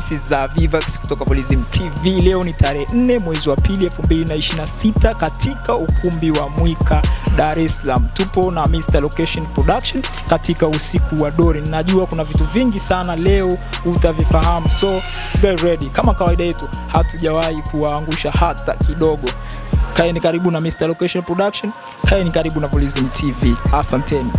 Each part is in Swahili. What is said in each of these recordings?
This is Vivax kutoka Volism TV. Leo ni tarehe 4 mwezi wa pili 2026 katika ukumbi wa Mwika, Dar es Salaam. Tupo na Mr Location Production katika usiku wa Dori. Najua kuna vitu vingi sana leo utavifahamu, so get ready. Kama kawaida yetu, hatujawahi kuwaangusha hata kidogo. Kaeni karibu na Mr Location Production, kaeni karibu na Volism TV. Asanteni.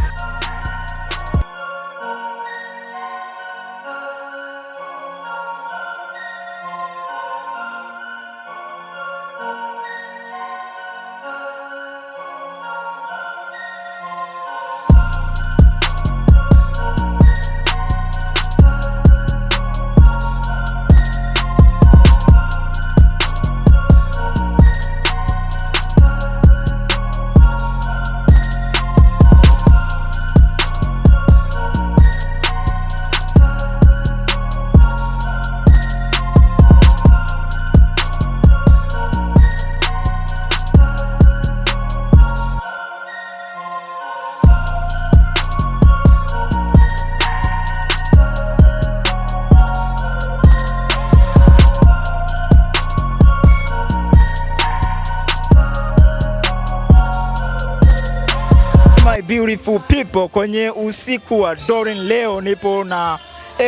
My beautiful people, kwenye usiku wa Dorin leo nipo na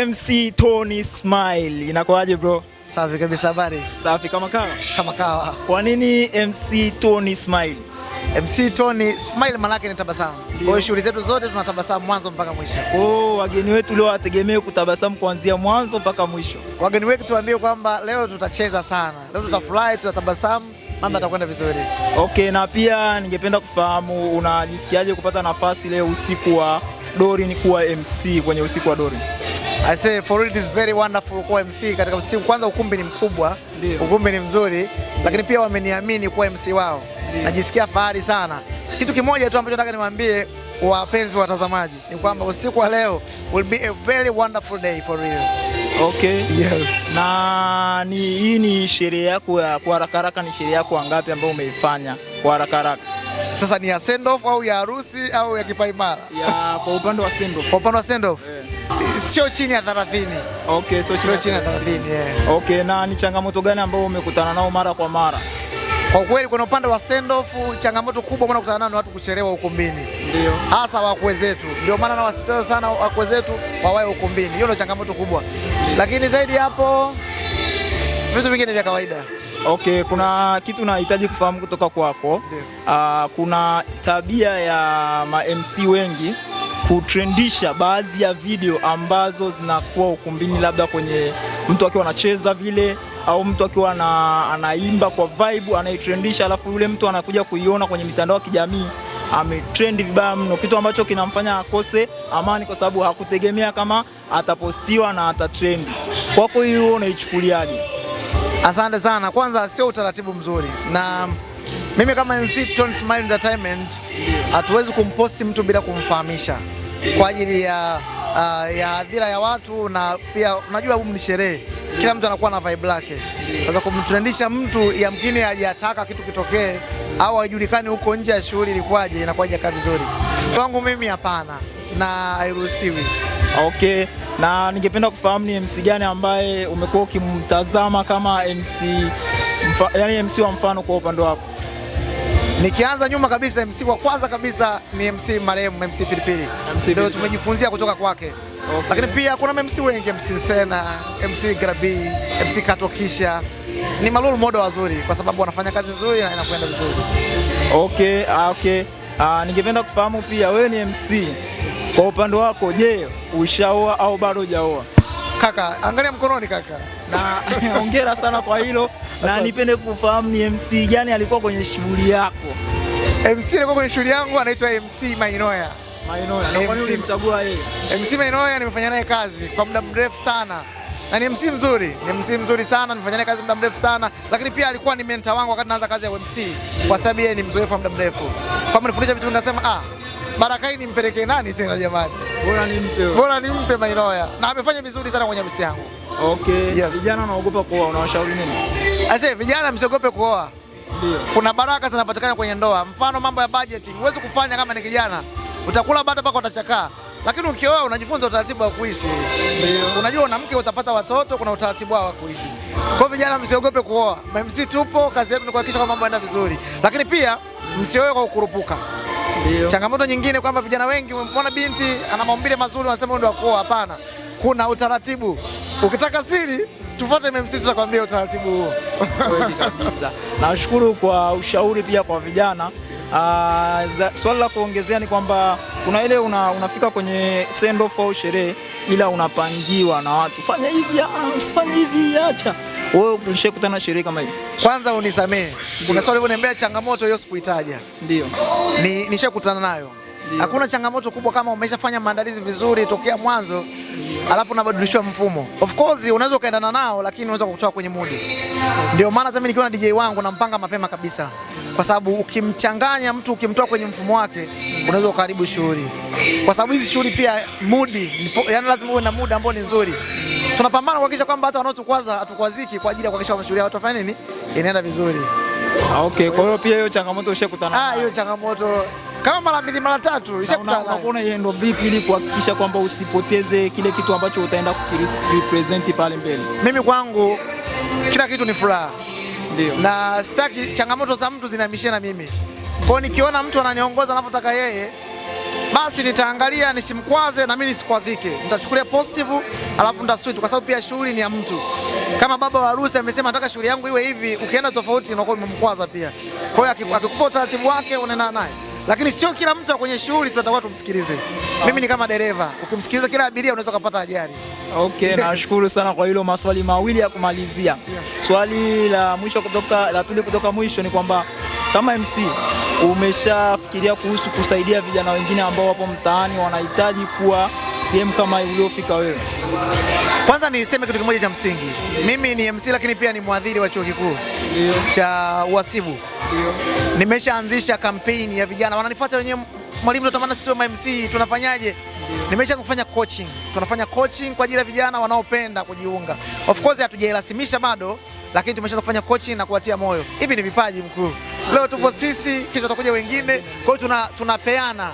MC Tony Smile. Inakuaje bro? Safi kabisa, habari? Safi kama kawa. Kama kawa. Kwa nini MC Tony Smile? MC Tony Smile manake ni tabasamu. Kwa hiyo shughuli zetu zote tunatabasamu mwanzo mpaka mwisho. Oh, wageni wetu leo wategemee kutabasamu kuanzia mwanzo mpaka mwisho. Wageni wetu tuambie kwamba leo tutacheza sana, leo tutafurahi, tutatabasamu, mambo yatakwenda vizuri. Okay, na pia ningependa kufahamu unajisikiaje kupata nafasi leo usiku wa Dorin kuwa MC kwenye usiku wa Dorin? I say for it is very wonderful kuwa MC katika usiku. Kwanza ukumbi ni mkubwa, Ndio. ukumbi ni mzuri, lakini pia wameniamini kuwa MC wao. Najisikia fahari sana. Kitu kimoja tu ambacho nataka niwaambie wapenzi wa watazamaji ni kwamba usiku wa leo will be a very wonderful day for real. Okay. Yes. Na ni hii ni sherehe yako ya kwa haraka haraka, ni sherehe yako ngapi ambayo umeifanya kwa haraka haraka? Sasa ni ya send off au ya harusi au ya kipaimara? Ya kwa upande wa send off. Kwa upande wa send off Yeah. sio chini ya 30. Okay, so Sio chini ya 30, yeah. Okay, na ni changamoto gani ambayo umekutana nao mara kwa mara? Kwa kweli kuna upande wa send off changamoto kubwa mbona kutana nayo ni watu kuchelewa ukumbini. Ndio. Hasa wakwe zetu. Ndio maana nawasisitiza sana wakwe zetu wawae ukumbini. Hiyo ndio changamoto kubwa. Lakini zaidi hapo vitu vingine vya kawaida. Okay, kuna kitu nahitaji kufahamu kutoka kwako. Ndio. Kuna tabia ya ma MC wengi kutrendisha baadhi ya video ambazo zinakuwa ukumbini, labda kwenye mtu akiwa anacheza vile au mtu akiwa anaimba kwa vibe anaitrendisha, alafu yule mtu anakuja kuiona kwenye mitandao ya kijamii ametrend vibaya mno, kitu ambacho kinamfanya akose amani kwa sababu hakutegemea kama atapostiwa na atatrendi. Kwako hiyo unaichukuliaje? Asante sana. Kwanza sio utaratibu mzuri, na mimi kama MC Tony Smile Entertainment hatuwezi kumposti mtu bila kumfahamisha kwa ajili ya hadhira ya watu, na pia unajua huu ni sherehe, kila mtu anakuwa na vibe lake. Sasa kumtrendisha mtu yamkini hajataka kitu kitokee au haijulikani huko nje ya shughuli ilikuwaje, inakuwa haijakaa vizuri. Kwangu mimi hapana, na hairuhusiwi. Okay, na ningependa kufahamu ni MC gani ambaye umekuwa ukimtazama kama MC yani MC wa mfano kwa upande wako? Nikianza nyuma kabisa, MC wa kwanza kabisa ni MC marehemu MC Pilipili, MC ndio Pilipili. tumejifunzia kutoka kwake. Okay. Lakini pia kuna MC wengi, MC Sena, MC Grabi, MC Katokisha ni ma role model wazuri kwa sababu wanafanya kazi nzuri na inakwenda vizuri. Okay, okay. Ningependa kufahamu pia wewe ni MC. Kwa upande wako, je, ushaoa au bado hujaoa? Kaka, angalia mkononi kaka. Na hongera sana kwa hilo na nipende kufahamu ni MC gani alikuwa kwenye shughuli yako? MC alikuwa kwenye shughuli yangu anaitwa MC Mainoya. Mainoya. Na kwa nini MC. ulimchagua yeye? MC Mainoya nimefanya naye kazi kwa muda mrefu sana na ni MC mzuri, ni MC mzuri sana, nimefanya naye kazi muda mrefu sana, lakini pia alikuwa ni mentor wangu wakati naanza kazi ya MC, kwa sababu yeye ni mzoefu wa muda mrefu. Kwa amenifundisha vitu, nikasema baraka hii nimpelekee nani tena jamani, Bora nimpe wewe. bora nimpe Mainoya, na amefanya vizuri sana kwenye harusi yangu. Okay. Yes. Vijana wanaogopa kuoa, unawashauri nini? Ase, vijana msiogope kuoa. Ndio. Kuna baraka zinapatikana kwenye ndoa. Mfano mambo ya budgeting, huwezi kufanya kama ni kijana, utakula bata mpaka utachakaa. Lakini ukioa unajifunza utaratibu wa kuishi. Unajua una mke utapata watoto, kuna utaratibu wao wa kuishi. Kwa hiyo vijana msiogope kuoa. MC tupo, kazi yetu ni kuhakikisha kwamba mambo yanaenda vizuri. Lakini pia msioe kwa kukurupuka. Changamoto nyingine kwamba vijana wengi umeona binti ana maumbile mazuri wanasema ndio kuoa. Hapana. Kuna utaratibu. Ukitaka siri tufuate MC, tutakwambia utaratibu huo. Kweli kabisa. Nashukuru kwa ushauri pia kwa vijana. Swali la kuongezea ni kwamba kuna ile unafika kwenye send off au sherehe, ila unapangiwa na watu, fanya hivi, usifanye hivi, acha. Wewe ulishakutana sherehe kama hivi? Kwanza unisamehe, kuna swali uliniambia changamoto hiyo sikuitaja. Ndio. Nishakutana nayo. Hakuna changamoto kubwa kama umeshafanya maandalizi vizuri tokea mwanzo, alafu unabadilishwa mfumo. Of course unaweza ukaendana nao, lakini unaweza kukutoa kwenye mudi. Ndio maana hata mimi nikiwa na DJ wangu nampanga mapema kabisa, kwa sababu ukimchanganya mtu, ukimtoa kwenye mfumo wake, unaweza ukaharibu shughuli. Kwa sababu hizi shughuli pia mudi, yani lazima uwe na muda ambao ni nzuri. Tunapambana kuhakikisha kwamba hata wanaotukwaza hatukwaziki, kwa ajili ya kuhakikisha kwamba shughuli ya watu wafanye nini, inaenda vizuri. Okay, kwa hiyo pia hiyo changamoto ushakutana nayo? Hiyo changamoto kama mara mbili mara tatu nishakutana nayo. Unaona iendo vipi ili kuhakikisha kwamba usipoteze kile kitu ambacho utaenda kukirepresent pale mbele? Mimi kwangu kila kitu ni furaha. Ndio. Na sitaki changamoto za mtu zinihamishie na mimi. Kwa hiyo nikiona mtu ananiongoza anavyotaka yeye, basi nitaangalia nisimkwaze na mimi nisikwazike. Nitachukulia positive alafu nitasweet, kwa sababu pia shughuli ni ya mtu. Kama baba wa harusi amesema nataka shughuli yangu iwe hivi, ukienda tofauti unakuwa umemkwaza pia. Kwa hiyo akikupa utaratibu wake unaenda naye. Lakini sio kila mtu kwenye shughuli tunatakiwa tumsikilize. Mimi ni kama dereva, ukimsikiliza kila abiria unaweza kupata ajali. Okay, nashukuru sana kwa hilo. Maswali mawili ya kumalizia. Swali la mwisho kutoka la pili kutoka mwisho ni kwamba kama MC umeshafikiria kuhusu kusaidia vijana wengine ambao wapo mtaani wanahitaji kuwa sehemu kama uliofika wewe? Kwanza niseme kitu kimoja cha msingi. Mimi ni MC lakini pia ni mwadhiri wa chuo kikuu cha uhasibu. Nimeshaanzisha kampeni ya vijana, wananifuata wenyewe, mwalimu, tunatamani sisi tuwe MC, tunafanyaje? Nimesha kufanya coaching. Tunafanya coaching kwa ajili ya vijana wanaopenda kujiunga. Of course hatujairasimisha bado, lakini tumeshaanza kufanya coaching na kuwatia moyo. Hivi ni vipaji mkuu. Leo tupo sisi, kesho watakuja wengine. Kwa hiyo tunapeana.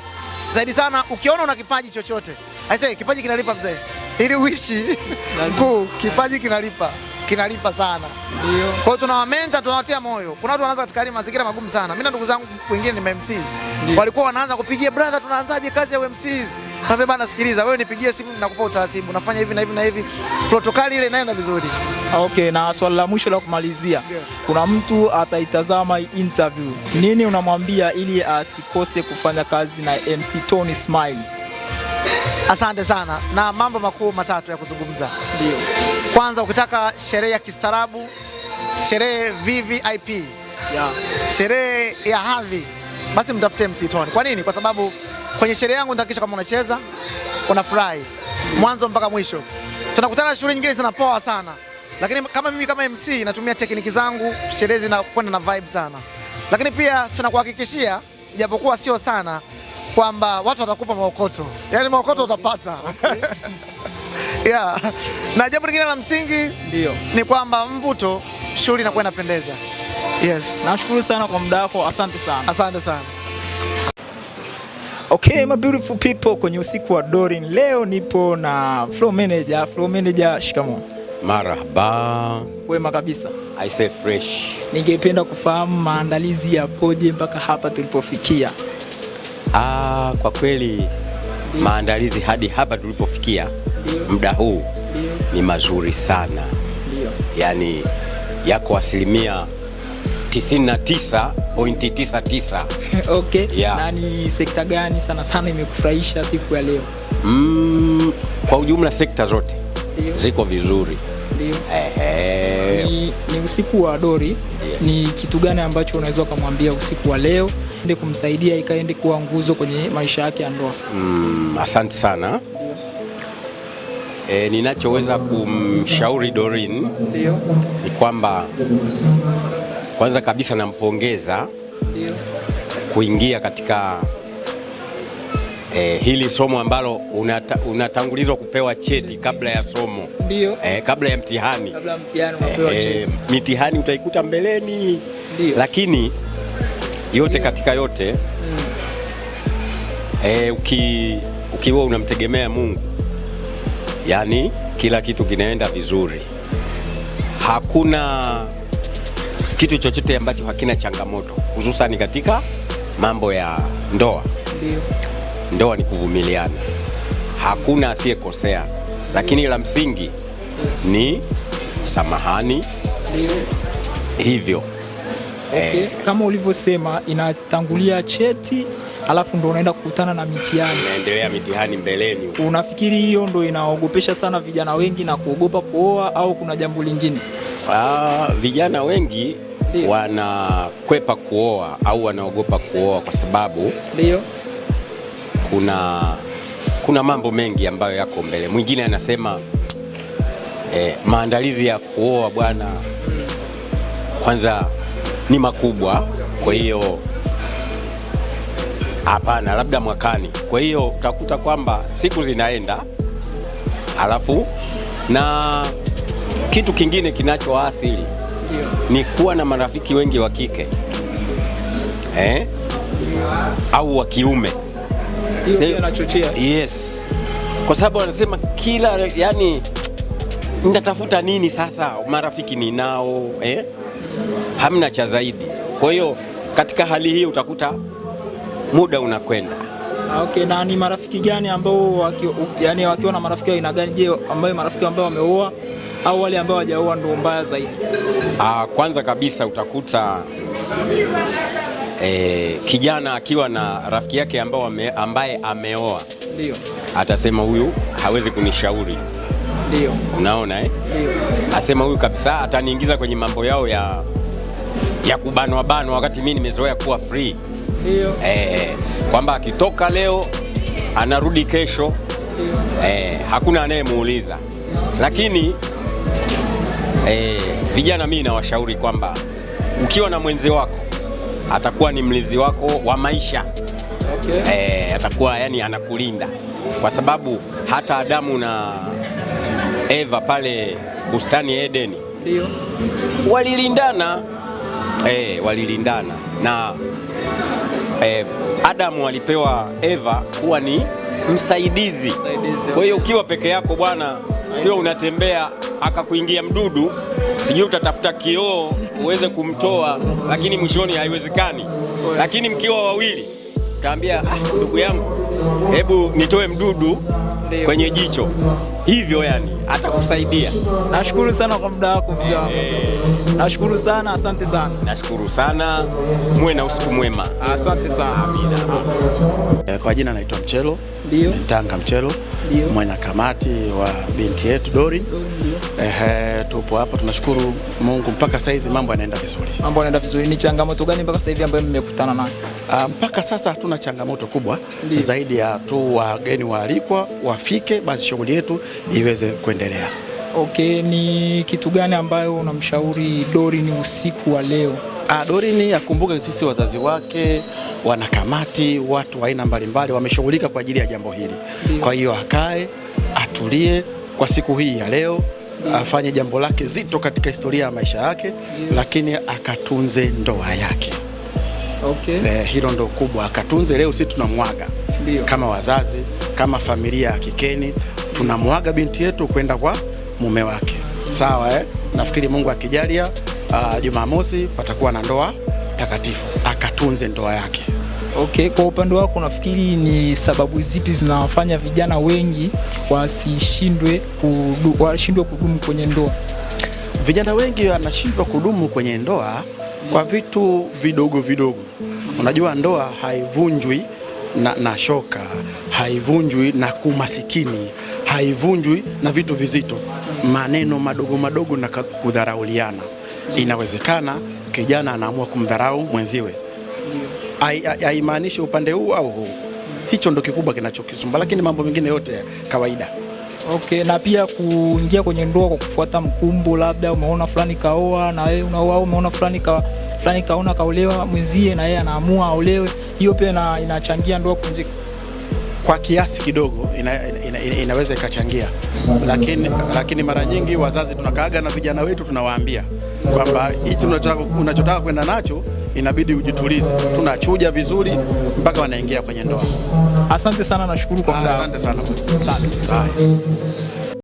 Zaidi sana ukiona una kipaji chochote. I say kipaji kinalipa mzee. Ili uishi mkuu, kipaji kinalipa. Kinalipa sana. Ndio. Kwa hiyo tunawamenta, tunawatia moyo. Kuna watu wanaanza katika mazingira magumu sana. Mimi na ndugu zangu wengine ni MCs. Walikuwa wanaanza kupigia, brother, tunaanzaje kazi ya MCs? Naambia bana, sikiliza, wewe nipigie simu nakupa utaratibu. Nafanya hivi na hivi na hivi. Protokali ile inaenda vizuri. Okay, na swali la mwisho la kumalizia. Kuna mtu ataitazama interview. Nini unamwambia ili asikose kufanya kazi na MC Tony Smile? Asante sana. Na mambo makuu matatu ya kuzungumza. Ndio. Kwanza, ukitaka sherehe ya kistaarabu, sherehe VVIP, sherehe ya hadhi, basi mtafute MC Tony. Kwa nini? Kwa sababu kwenye sherehe yangu nitahakikisha kama unacheza, unafurahi mwanzo mpaka mwisho. Tunakutana shughuli nyingine zinapoa sana, lakini kama mimi kama MC natumia tekniki zangu, sherehe zinakwenda na vibe sana. Lakini pia tunakuhakikishia, ijapokuwa sio sana, kwamba watu watakupa maokoto. Yaani maokoto utapata. Yeah. Na jambo lingine la msingi ni kwamba mvuto, shughuli inakuwa inapendeza. Yes. Nashukuru sana kwa muda wako, asante sana. Asante sana. Okay, my beautiful people, kwenye usiku wa Doreen leo nipo na floor manager. Floor manager, shikamoo. Marhaba. Wema kabisa. I say fresh. Ningependa kufahamu maandalizi yapoje mpaka hapa tulipofikia? Kwa kweli maandalizi hadi hapa tulipofikia muda huu ni mazuri sana. Yaani yako 99.99%. Okay. Na ni sekta gani sana sana imekufurahisha siku ya leo? Kwa ujumla sekta zote ziko vizuri. Ni usiku wa Dori. Ni kitu gani ambacho unaweza kumwambia usiku wa leo ende kumsaidia ikaende kuwa nguzo kwenye maisha yake ya ndoa? Asante sana. Ninachoweza kumshauri Doreen ni kwamba kwanza kabisa nampongeza kuingia katika hili somo ambalo unatangulizwa kupewa cheti kabla ya somo. Kabla ya mtihani. Kabla ya mtihani unapewa cheti. Mitihani utaikuta mbeleni. Lakini yote katika yote, ukiwa unamtegemea Mungu, yani kila kitu kinaenda vizuri. Hakuna kitu chochote ambacho hakina changamoto, hususani katika mambo ya ndoa. Ndio. Ndoa ni kuvumiliana, hakuna asiyekosea, lakini la msingi ni samahani. Ndio. Hivyo. Okay. Kama ulivyosema inatangulia cheti alafu ndo unaenda kukutana na mitihani. Inaendelea mitihani mbeleni. Unafikiri hiyo ndo inaogopesha sana vijana wengi na kuogopa kuoa au kuna jambo lingine? Vijana wengi Ndio. wanakwepa kuoa au wanaogopa kuoa kwa sababu Ndio. kuna mambo mengi ambayo yako mbele. Mwingine anasema maandalizi ya kuoa bwana kwanza ni makubwa, kwa hiyo hapana, labda mwakani. Kwa hiyo utakuta kwamba siku zinaenda, alafu na kitu kingine kinachoathiri ni kuwa na marafiki wengi wa kike au wa kiume. Hiyo inachochea. Yes. Kwa sababu wanasema kila, yani nitatafuta nini sasa, marafiki ninao, hamna cha zaidi. Kwa hiyo katika hali hii utakuta muda unakwenda. Okay, na ni marafiki gani ambao wakiwa na marafiki wa aina gani? Je, ambao marafiki ambao wameoa au wale ambao hawajaoa ndio mbaya zaidi? Kwanza kabisa utakuta kijana akiwa na rafiki yake ambaye ameoa. Ndio. Atasema huyu hawezi kunishauri. Ndio. Unaona Ndio. Asema huyu kabisa ataniingiza kwenye mambo yao ya kubanwa banwa wakati mimi nimezoea kuwa free. Ndio. Kwamba akitoka leo anarudi kesho. Hakuna anayemuuliza. Lakini vijana mimi nawashauri kwamba ukiwa na mwenzi wako atakuwa ni mlinzi wako wa maisha. Okay. Atakuwa yani anakulinda. Kwa sababu hata Adamu na Eva pale bustani Edeni Ndio. walilindana. Walilindana na Adamu alipewa Eva kuwa ni msaidizi. Kwa hiyo ukiwa peke yako bwana, ukiwa unatembea akakuingia mdudu, sijui utatafuta kioo uweze kumtoa, lakini mwishoni haiwezekani. Lakini mkiwa wawili utaambia ndugu yangu, hebu nitoe mdudu kwenye jicho. Hivyo yani atakusaidia. Nashukuru sana kwa muda wako mzee wangu. Nashukuru sana, asante sana. Nashukuru sana. Muwe na usiku mwema. Asante sana. Amina. Kwa jina naitwa Mchelo. Ndio. Tanga Mchelo. Ndio. Mwana kamati wa binti yetu Dori. Ndio. Tupo hapa tunashukuru Mungu mpaka saizi mambo yanaenda vizuri. Mambo yanaenda vizuri. Ni changamoto gani mpaka sasa hivi ambayo mmekutana nayo? Mpaka sasa hatuna changamoto kubwa. Ndiyo. Zaidi ya tu wageni waalikwa wafike basi shughuli yetu iweze kuendelea. Okay, ni kitu gani ambayo unamshauri Dori ni usiku wa leo? Dori akumbuke sisi wazazi wake, wanakamati, watu wa aina mbalimbali wameshughulika kwa ajili ya jambo hili. Ndiyo. Kwa hiyo akae, atulie kwa siku hii ya leo, afanye jambo lake zito katika historia ya maisha yake, lakini akatunze ndoa yake. Okay. Hilo ndo kubwa, akatunze. Leo sisi tunamwaga. Ndiyo. Kama wazazi, kama familia ya Kikeni, tunamwaga binti yetu kwenda kwa mume wake. Sawa Nafikiri Mungu akijalia, Jumamosi patakuwa na ndoa takatifu. Akatunze ndoa yake. Okay, kwa upande wako nafikiri ni sababu zipi zinawafanya vijana wengi washindwe kudumu kwenye ndoa? Vijana wengi wanashindwa kudumu kwenye ndoa kwa vitu vidogo vidogo. Unajua ndoa haivunjwi na shoka, haivunjwi na kumasikini, haivunjwi na vitu vizito, maneno madogo madogo na kudharauliana. Inawezekana kijana anaamua kumdharau mwenziwe, haimaanishi upande huu au huu. Hicho ndo kikubwa kinachokisumba, lakini mambo mengine yote kawaida. Okay, na pia kuingia kwenye ndoa kwa kufuata mkumbo, labda umeona fulani kaoa na wewe unaoa, umeona fulani kaona kaolewa mwenzie na yeye anaamua aolewe, hiyo pia inachangia ndoa kuvunjika kwa kiasi kidogo. Inaweza ikachangia, lakini mara nyingi wazazi tunakaaga na vijana wetu tunawaambia kwamba hichi unachotaka kwenda nacho inabidi ujitulize. Tunachuja vizuri mpaka wanaingia kwenye ndoa. Asante sana, nashukuru kwa muda. Asante sana. Asante. Haya.